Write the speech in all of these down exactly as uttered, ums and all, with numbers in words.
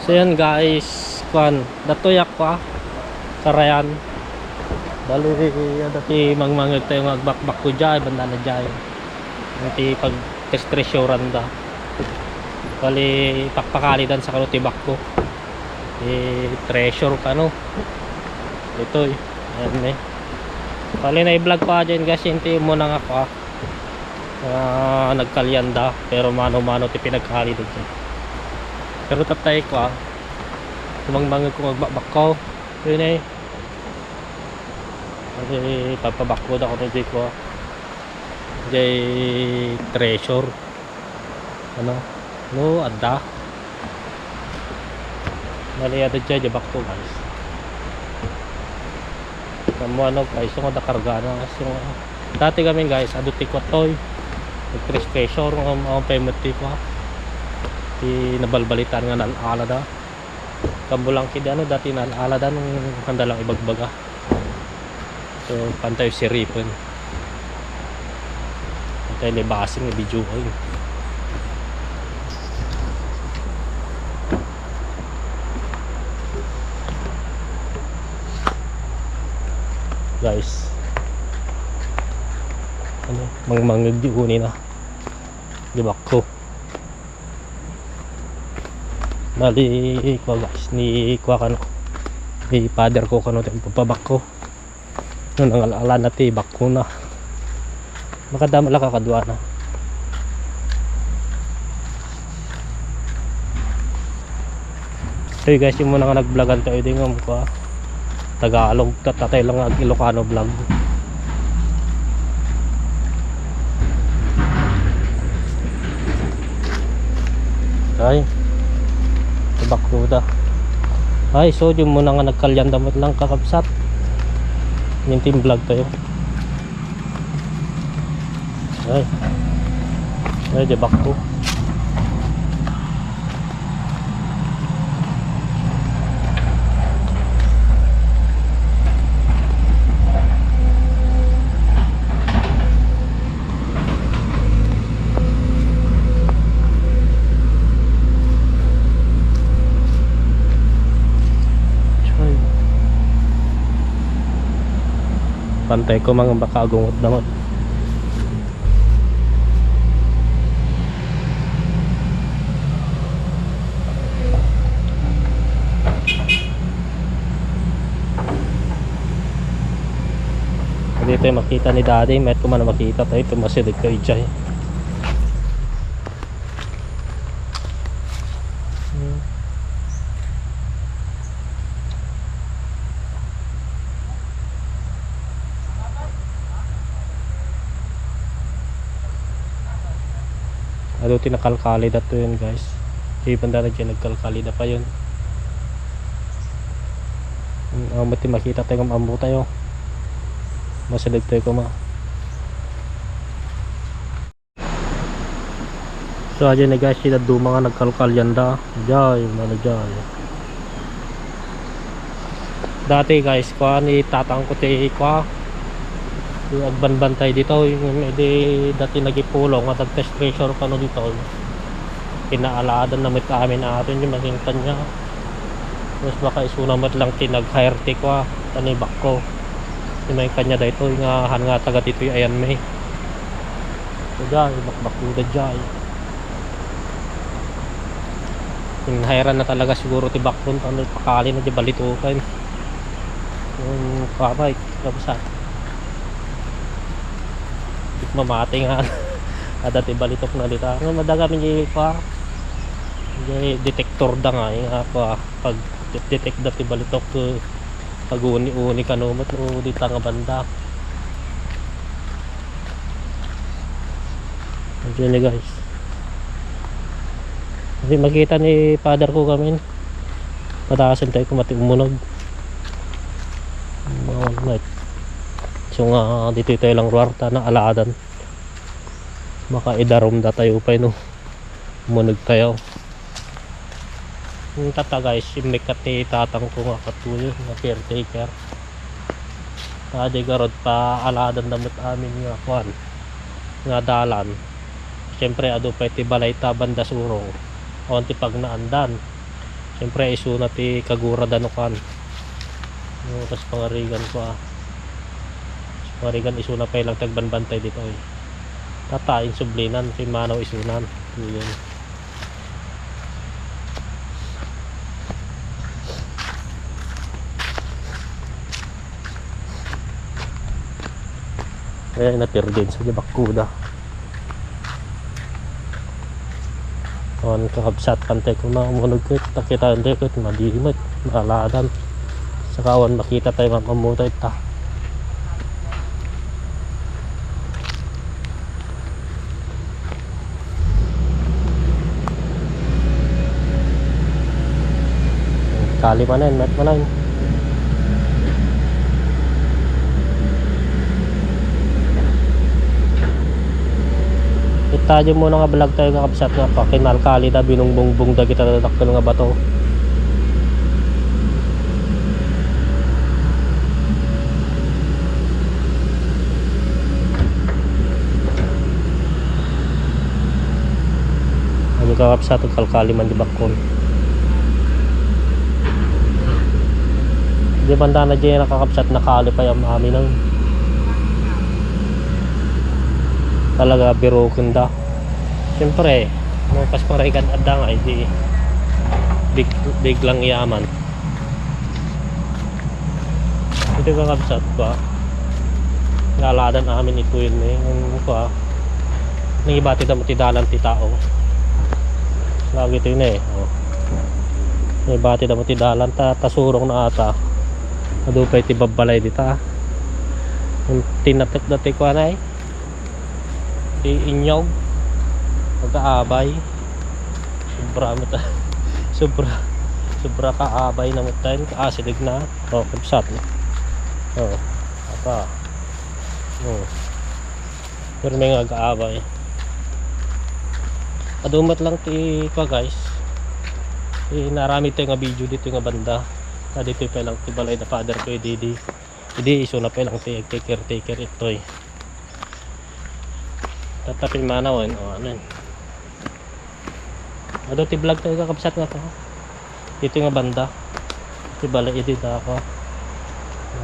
So yan guys, kuan, datoy ako, ah, karayan. Bali, adda ti mangmangeg tayo nga agbakbakko diay, banda na diay. Iti pag-treasuran da. Bali, pakpakalidan sa kano ti bakko. Ti treasure kano. Itoy. Ayan eh. Bali, na-vlog ko diyan guys, inti mo na nga ako, ah. Ah, nagkalianda, pero mano-mano ti pinagkali dito. Pero tatay ko, ah, tumangmangag kung agbakbakko. Yun eh. Kasi papabakko da ko na di ko, ah. Jay treasure. Ano? No, adda. Bali, adda diay, diay bakko, guys. Kamu ano, guys, yung ada karga na, yung, dati kami, guys, adu ti kwatoy. Nag-treasure, ang, ang payment ti ko, ah. Ti nabalbalitan nga naalala da. Kambulang kidi, ano, dati naalala da, nung handa lang ibagbaga. So, pantay siripen. Pantay libasing nga video ko yun. Guys. Ano, mangmangag di uni na. Di bakko. Bali, kuha guys, ni kuha kano. Ni father ko kano, ti pagpabakko. No, nangal-ala na ti bakko na. Makadama la kakadua na. Hey guys, yung muna nga nag-vlogan tayo din nga mukha. Tagalog, tatatay lang ag Ilocano vlog. Ay. Tabak duda. Ay, so, yung muna nga nagkalyan damot lang kakabsat. Yung team vlog tayo. Ay. Ay, di bakko. Choy. Pantay ko, mga baka agungod naman. Dito yung makita ni Daddy, mayat ko man makita tayo, tumasideg ka ijay. Hmm. Adu ti nakalkali dato yun, guys. Di pa dara dyan nagkalkali da pa yun. Hmm, awan ti makita tayo, ammo tayo. Masideg tayo kuma. So, ayan na guys, ti dadduma nga nagkalkalian da. Jay, mano jay. Dati guys, kuan, itatang ko ti kuan. Yung agbanbantay dito, yung, di dati nagipulong at nag-treasure kano dito. Pinaalaadan na met amin atin yung maging kanya. Mas baka isuna met lang ti nag-hire ti kuan, tani bakko. Yung may kanya dito, yung nga, han nga taga dito, ayan may. So, jay, bakbakko da jay. Inhayran na talaga siguro ti backbone, ano, pakali na di balitukan. Yung kabay, kabsa. Di mamati nga. Ada ti balitok na dita. Nga madaga mi di pa. Di detector da nga, yung ako, ah, pag detect da ti balitok, eh, pag-uni-uni ka no, mat-, o dita nga banda. Diyan ni guys. Kasi makita ni father ko kami. Pataasan tayo kung mati umunog. Mga one night. So nga, dito tayo lang ruwar, ta na aladan. Maka idarom da tayo pa, no? Umunog tayo. Yung tata guys, yung mekat ni tatang ko nga katuyo, nga caretaker. Adi garod pa aladan damit amin nga kwan, nga dalan. Siyempre, adu pay ti balay ta banda surong. Awan ti pagnaandan. Siyempre, isuna ti kagura da no kan. No, kas pangarigan ko, ah. Kas pangarigan, isuna pay lang ti agbanbantay ditoy. Tata, insublinan, pimmanaw isunan. Yun. Ay, napirdi sa di bakkuda. Awan kakabsat, pantay ko na umunog ko, takita hindi ko, madimat, maaladan. Saka awan makita tayo mamamutay ta. Kali manen, met manen. Itayo muna nga vlog tayo, kakabsat, nga pa kinalkali da, binungbungbong da kita dakkel nga bato. Ano, kakabsat, kalkali man di bakkon. Di banda na di nakakabsat, nakali pay am-, amin ang talaga biruken da. Siyempre, no, kas parigan adda nga, di big-, biglang yaman. Ito, kakabsat, ba? Naladan amin ito yun, eh. Yung, ano ko, ah, nangibati da mo ti dalan ti tao. Lagi ito yun, eh. Oh. Nangibati da mo ti dalan, ta, tasurong na ata. Adu pay ti babbalay dita. Yung tinatek dati ko, anay. Ti inyog. Pagkaabay. Sobra mo ta. Sobra. Sobra kaabay na mo tayo. Kaasidig na. Oh, kabsat. Oh, apa. Oh. Pero may nga agaabay. Adumat lang ti pa, guys. Ti naramid tayo nga video dito nga banda. Na dito pa lang ti balay na father ko, eh, didi. Idi, isu na pa lang ti agti-caretaker itoy. Tatapin manaw, o, ano yun. Adu ti vlog tayo, kakabsat, nga to. Dito nga banda. Ti balay idi da ako.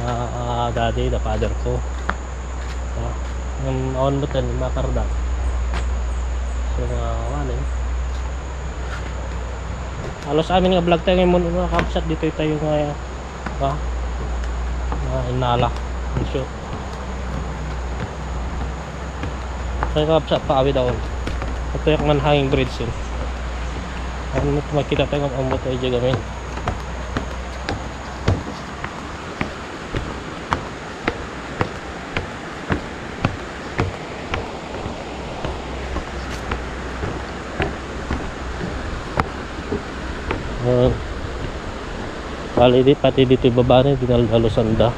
Ah, ah, daddy, da father ko. Ah, yung awan mo tan, makarda. So, nga, ano yun. Halos amin nga vlog tayo ngayon, mga kabsat, dito tayo nga, ah, nga inala. Ang shoot. Kaya kabsat, paawid ako. Ito yung man hanging bridge yun. Ano, makita tayo kung umot tayo dyan gamin. Ah, bali di, pati dito baba na, dinaldalusan da.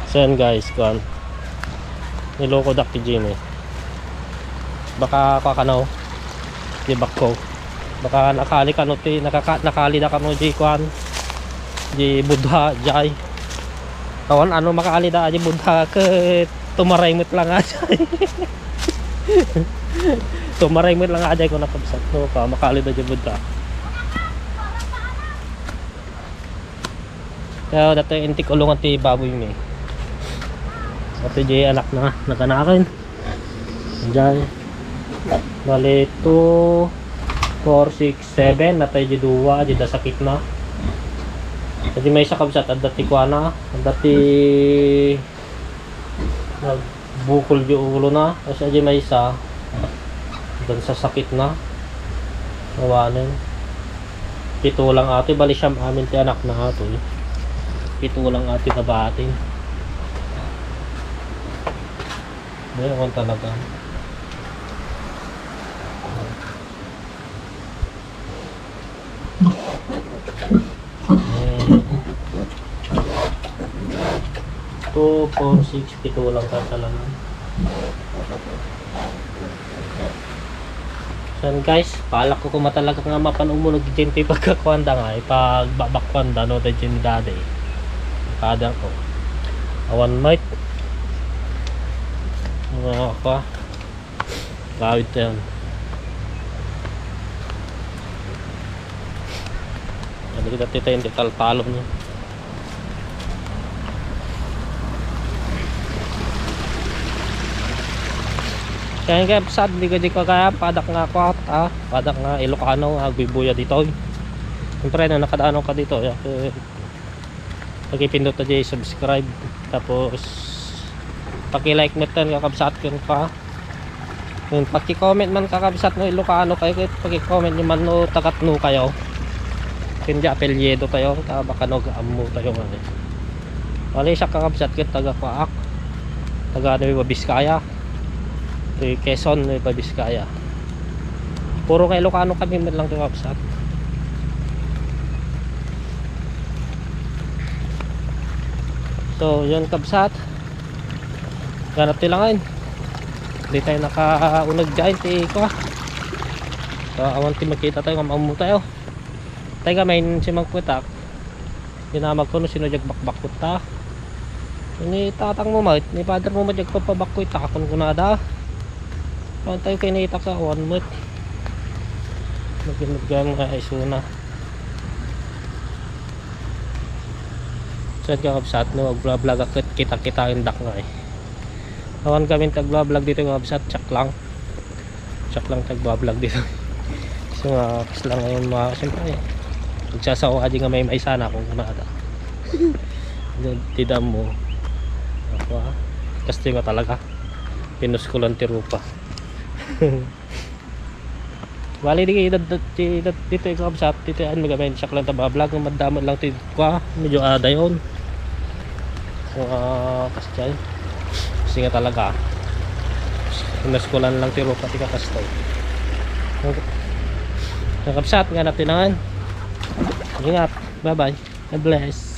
So, yan, guys, kuan. Niloko dak ti Jimmy. Baka, kuan kano, di bakko. Baka nakali kano ti, nakaka-, nakali da kano di kuan. Di Buddha, jay. Kawan, ano, makali da di Buddha ket tumaray met lang ajay. Tumaray met lang ajay ko nakabsat. No, ka, makali da di Buddha. Kaya dati intik ulungan ti baboy mi. Dati di anak na, naganakan. Diyan. Bali, two, four, six, seven. Natay di dua, di da sakit na. Di may isa kabsat, adda ti kuana, adda ti nagbukol di ulo na. Kasi di may isa, dan sa sakit na. Awanen. Pito lang ati, bali siyam amin ti anak na ato, eh. Pito lang ati nabatin. Ngayon talaga. Two, four, six, pito lang ka talaga. San guys, palak ko kuma talaga nga mapan umunog dyan ti pagkakuan da nga, ipagbakbakuan da, no, da dyan ni daddy. Kada ko. Awan mic. Mga kwa, kawit yan. Ano kita tita yung detal talo niya. Kaya nga sad, di ko, di ko kaya padak nga kwat, ah, padak nga Ilocano, ah, agbubuya ditoy. Siyempre, no, nakadano ka dito, ya, eh, pakipindot ta di subscribe. Tapos, paki-like mo tan, kakabsat, kun pa. Yun, paki-comment man, kakabsat, no Ilocano kayo, kahit paki-comment nyo man no tagatno kayo. Hindi apelyido tayo, ta baka no gaammo tayo nga, eh. Wala siya, kakabsat, kahit taga Kwaak. Taga Nueva Vizcaya. Eh, Quezon, Nueva Vizcaya. Puro nga Ilocano kami man lang, kakabsat. So, yun, kabsat. Ganap ti langin. Di tayo nakaunag dyan, ti kwa. So, awan ti makita tayo, ngam-ammo tayo. Tayo ka, main si Mangkutak. Dinamag ko no sino diag bakbakot ta. Ni tatang mo, mait, ni father mo, mait, diag papabakko, itakon ko na da. Awan tayo kay naitak sa awan, mait. Magimagam nga isuna. Saan ka, kabsat, no? Agvlog-vlog ako, kita-kita yung dak nga, eh. Awan kami tagvlog-vlog dito, mga kabsat, tsak lang. Tsak lang tagvlog dito. So, nga, kas lang ngayon, mga, siyempre, eh. Magsasawa di nga may maisana kung kunada. Tidam mo. Ako, ah. Kasto nga talaga. Pinus ko lang ti rupa. Bali, di, di, di, di, dito yung kabsat, dito yan, magamin siya lang tabablog, madamot lang ti, kwa, medyo adayon. So, ah, kastay. Kasi nga talaga, pinuskulan lang ti rupa ti kakastay. Ang kabsat nga natinangan. Ingat. Bye-bye. God bless.